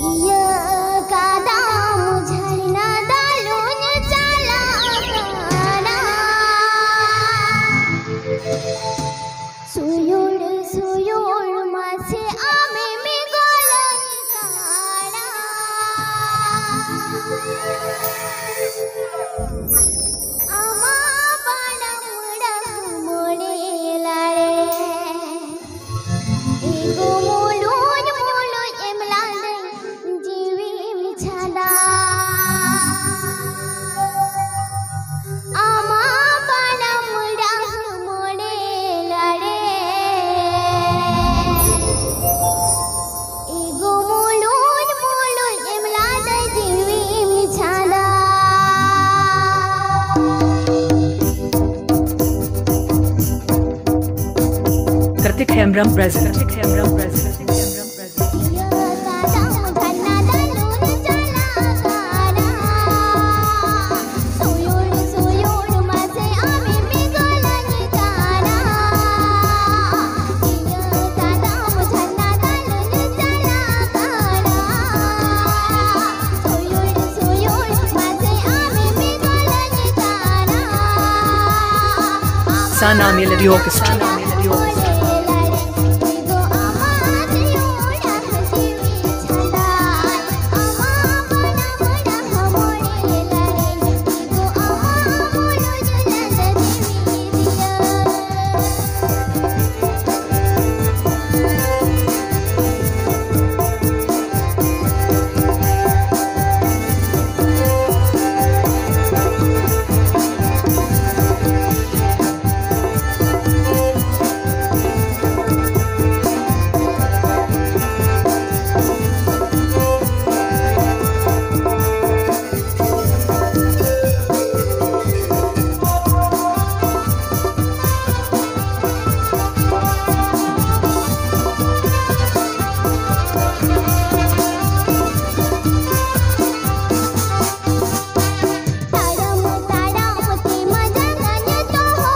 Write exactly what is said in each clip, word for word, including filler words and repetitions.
ᱤᱭᱟᱹ ᱠᱟᱫᱟᱢ ᱡᱷᱟᱨᱱᱟ ᱫᱟᱞᱩᱧ ᱪᱟᱞᱟᱜ ᱠᱟᱱᱟ᱾ ᱥᱩᱭᱩᱲ ᱥᱩᱭᱩᱲ ᱢᱟᱥᱮ ᱟᱢᱮᱢ ᱜᱚᱞᱟᱧ ᱠᱟᱱᱟ᱾ ᱟᱢᱟᱜ ᱵᱟᱱᱟᱢ ᱰᱟᱦᱟᱢ ᱢᱚᱱᱮ ᱞᱟᱲᱮ᱾ ᱤᱜᱩ ᱢᱩᱞᱩᱡ ᱢᱩᱞᱩᱡ ᱮᱢ ᱞᱟᱸᱫᱮ ᱡᱤᱣᱤᱢ ᱪᱷᱟᱸᱫᱟ᱾ ᱟᱢᱟᱜ ᱵᱟᱱᱟᱢ ᱰᱟᱦᱟᱢ ᱢᱚᱱᱮ ᱞᱟᱲᱮ᱾ ᱤᱜᱩ ᱢᱩᱞᱩᱡ ᱢᱩᱞᱩᱡ ᱮᱢ ᱞᱟᱸᱫᱮ ᱡᱤᱣᱤᱢ ᱪᱷᱟᱸᱫᱟ᱾ Kritik Hembram present. Kritik Hembram present. Sana Melody Orchestra.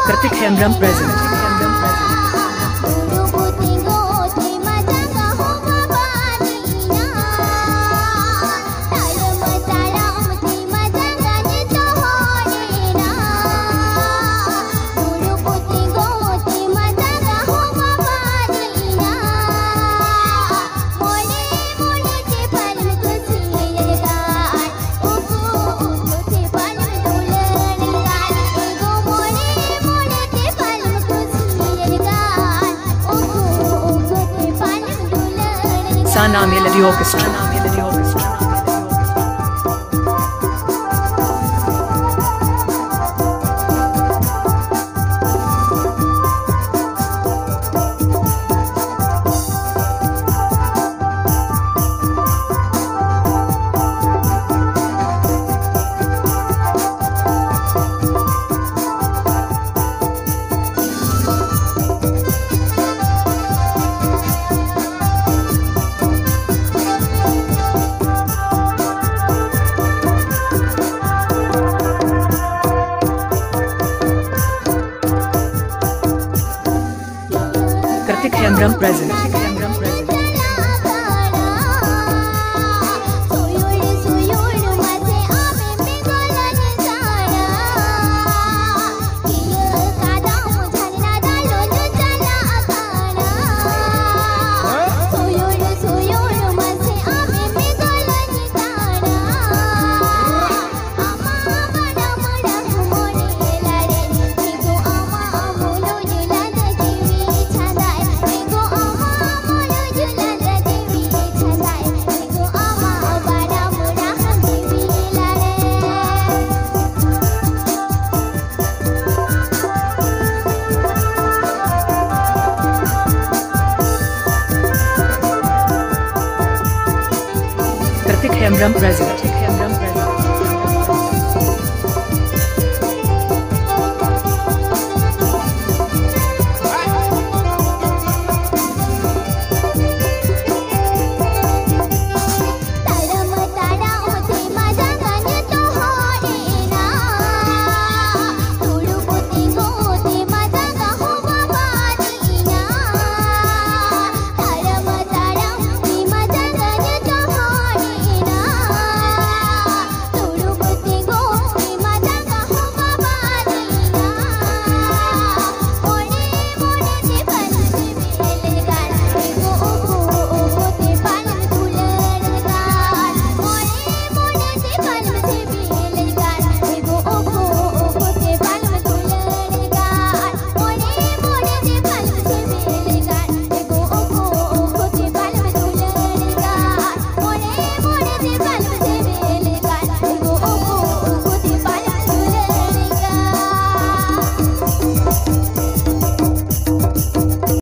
Kritik Hembram present. Nana Melody Orchestra. Kartik Hembram present. Kartik Hembram present.